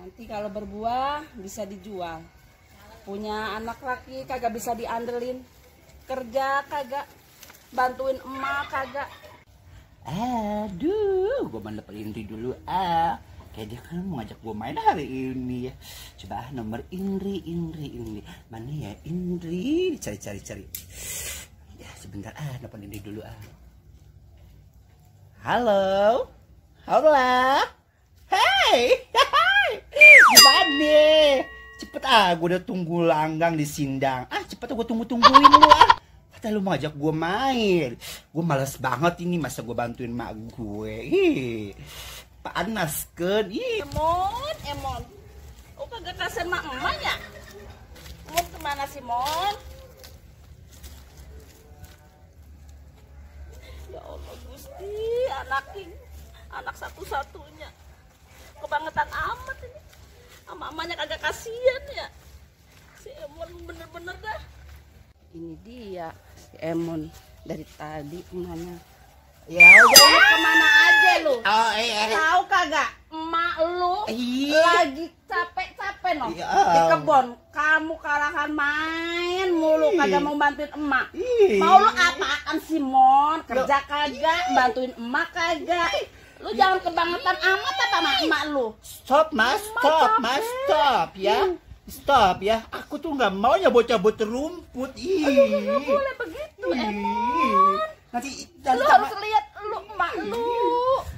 Nanti kalau berbuah bisa dijual. Punya anak laki kagak bisa diandelin. Kerja kagak, bantuin emak kagak. Aduh, gue mana dapat Indri dulu Kayak dia kan mau ngajak gue main hari ini ya. Coba nomor Indri. Mana ya Indri? Cari. Ya sebentar dapat Indri dulu Halo. Hey. Gimana? Cepet gue udah tunggu langgang di sindang. Cepet gue tungguin lu Kata lu mau ajak gue main. Gue males banget ini masa gue bantuin mak gue. Panas kan? Emon. Oh kagak kasihan mak emak ya? Mau kemana sih Mon? Ya Allah Gusti, anak satu-satunya. Kebangetan amat ini. Sama emaknya kagak kasihan ya. Si Emon bener-bener dah. Ini dia si Emon dari tadi kemana? Ya udah Kemana aja lu? Tahu kagak? Emak lu lagi capek-capek no Iya. di kebon. Kamu kalahan main mulu kagak mau bantuin emak. Mau lu apaan sih Mon? Kerja kagak, bantuin emak kagak. Lu jangan kebangetan amat apa sama emak lu. Stop ya. Stop ya. Aku tuh nggak mau nyabot-nyabot rumput. Nggak boleh begitu Emon. Nanti Lu harus lihat lu emak lu.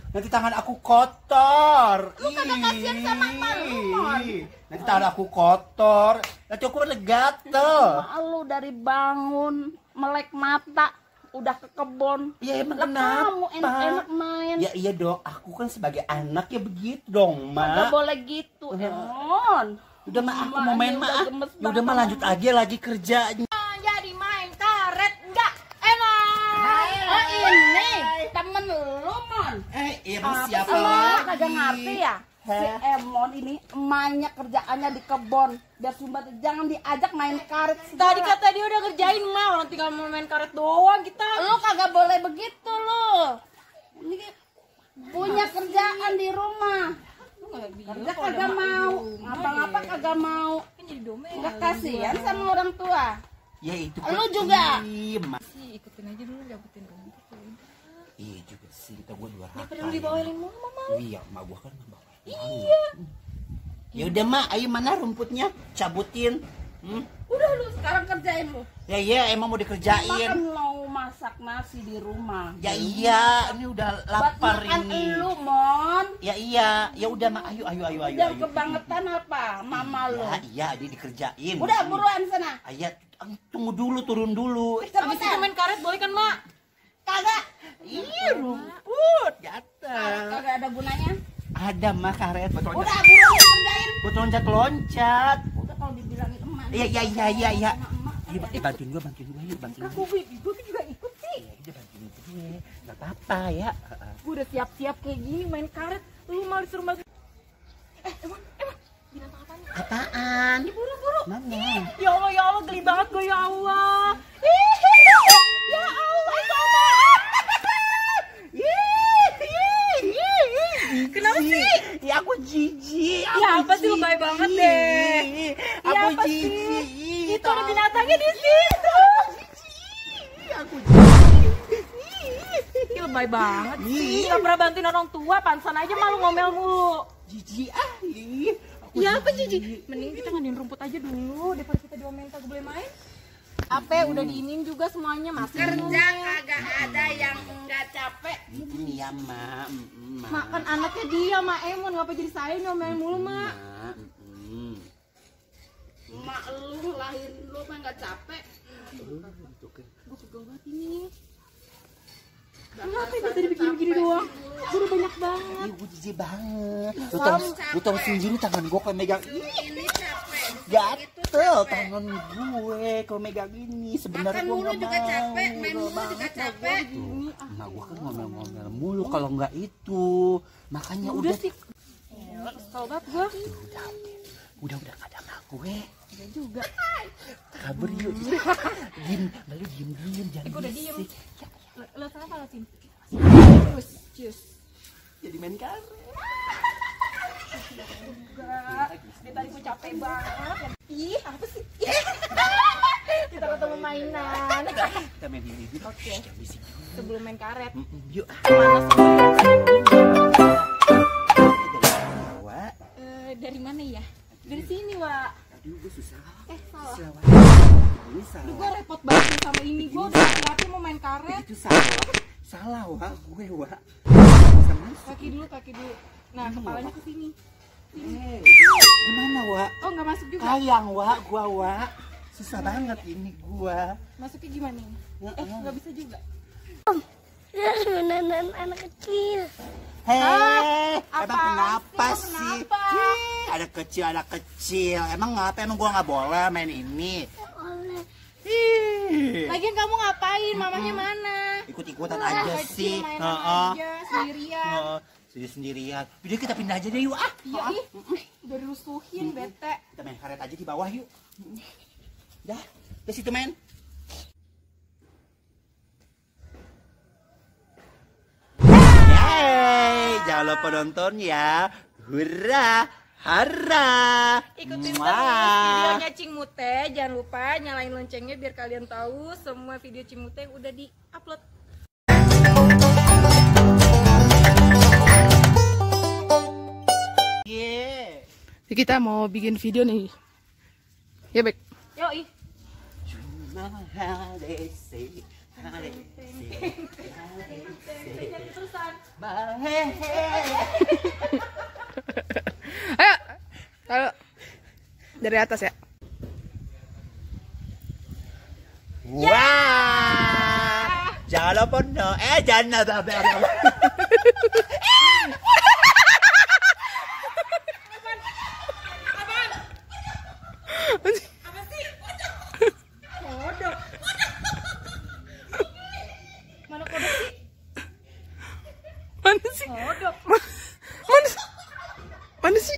Nanti tangan aku kotor. Lu kagak kasihan sama emak lu Mon. Nanti tangan aku kotor. Nanti aku pada gatel. Emak lu dari bangun melek mata udah ke kebon. Ya emang Lah kenapa? kamu enak-enak main. Ya iya dong. Aku kan sebagai anak ya begitu dong, Kagak Mak. boleh gitu Emon. Udah Mak, aku mau main Mak. Ya udah Mak lanjut aja lagi kerjanya. Jadi main karet enggak? Emon. Ini temen lu Mon. Emang siapa Lu lagi? kagak ngerti ya? Si Emon ini emaknya kerjaannya di kebon. Biar sumbat jangan diajak main karet. Tadi kata dia udah ngerjain mah, orang tinggal mau main karet doang kita. Lu kagak boleh begitu lu. Ini punya kerjaan di rumah. Kerja kagak mau, ngapa-ngapa kagak mau. Kan jadi domel. Enggak kasihan sama orang tua. Ya itu Lu juga. Mak. Sih ikutin aja dulu dapetin rumput. Iya juga sih, kita gua dua raka. Perlu dibawain mulu mama. Iya, mak gua kan ngebawain. Iya. Ya udah Mak, ayo mana rumputnya? Cabutin. Udah lu sekarang kerjain lu. Ya iya, emang mau dikerjain. Makan mau masak nasi di rumah. Ya iya, ini udah lapar Buat makan ini. lu Mon. Ya iya, ya udah Mak, ayo. Jangan kebangetan apa mama lu. Ya iya, dia dikerjain. Udah buruan sana. Ayah, tunggu dulu, turun dulu. Abis itu main karet boleh kan mak? Kagak. Iya, rumput, Karet jatuh. kagak ada gunanya. Ada Mak karet, buat Udah loncat. buruan kerjain. Buat loncat-loncat. Udah kalau dibilangin emak. Iya. Sama emak. Bantuin gua yuk, bantuin gua. Gue juga ikut sih. Ya udah bantuin gue. Enggak apa-apa ya. Gue udah siap-siap kayak gini main karet. Lu malah disuruh bantu. Emang bilang apaan? Apaan? Buru-buru. Mana? Ya Allah, geli banget gue ya Allah. Ya Allah, kenapa sih? Ya aku jijik. Ya apa sih, lebay banget deh. Aku Ya apa sih? jijik. Itu ada binatangnya di situ. Aku jijik. Ih, lebay banget sih. Gak pernah bantuin orang tua, pansan aja malu ngomel mulu. Jijik aku Ya apa Cici? Mending kita ngandiin rumput aja dulu daripada kita diomelin kagak boleh main. Apa udah diinin juga semuanya masih Kerja kagak ada yang enggak capek. Ini ya Mak. makan anaknya dia Mak Emon ngapa jadi saya nyomelin mulu Mak? Emak lu lahirin lu mah enggak capek. Gue pegel banget ini. Kenapa itu tadi begini-begini doang? Gue udah banyak banget. Gue jijik banget. Lu tau sendiri tangan gue kayak megang. Ini capek. Gatel tangan gue kalau megang ini. Sebenarnya Makan gue mulu nggak juga mau. capek, main mulu juga capek. Nah gue kan ngomel-ngomel mulu kalau nggak itu. Makanya Udah sih. Kesel banget gue. Udah gak ada sama gue. Udah juga. Kabur yuk. Diem, lalu diem jangan Gue udah diem. berisik. Lo sana apa Cin? Cus. Jadi main karet. ketemu mainan. Kita main ini dulu. Oke. Jangan bisik. Sebelum main karet. Yuk. Mana Wak. dari mana ya? Dari sini, Wak. Aduh, gue susah. Salah. Salah. Ini Aduh, salah. gue repot banget nih sama ini. Gue udah hati-hati mau main karet. Itu salah. Salah, Wak. Gue, Wak. Sama Kaki dulu. Nah, kepalanya ke sini. gimana, Wak? Oh, nggak masuk juga. Sayang, Wak. Gua, Wak. Susah banget ini gua. Masuknya gimana nih? Nggak bisa juga. Mainan anak kecil. Hei, Apaan emang kenapa sih? sih? Kenapa? Ada kecil. Emang ngapa? Emang gua nggak boleh main ini? Oleh. Ih, Lagian kamu ngapain? Mamanya mana? ikut-ikutan Anak aja kecil sih. mainan aja sendirian. Sendirian. Udah kita pindah aja deh yuk. Iya, ih. Udah dirusuhin, bete. Kita main karet aja di bawah yuk. Dah, ke situ main. Yeay, jangan lupa nonton ya. Hurra, hara. Ikutin Muah. terus videonya Cing Mute. Jangan lupa nyalain loncengnya biar kalian tahu semua video Cing Mute yang udah di-upload. Yeah. Kita mau bikin video nih. Ya, Bek. Yoi. Ayo. Taruh. Dari atas ya. Wah, jangan lupa jangan Kodok. Mana kodok sih? Mana sih? Kodok. Mana sih? Mana sih?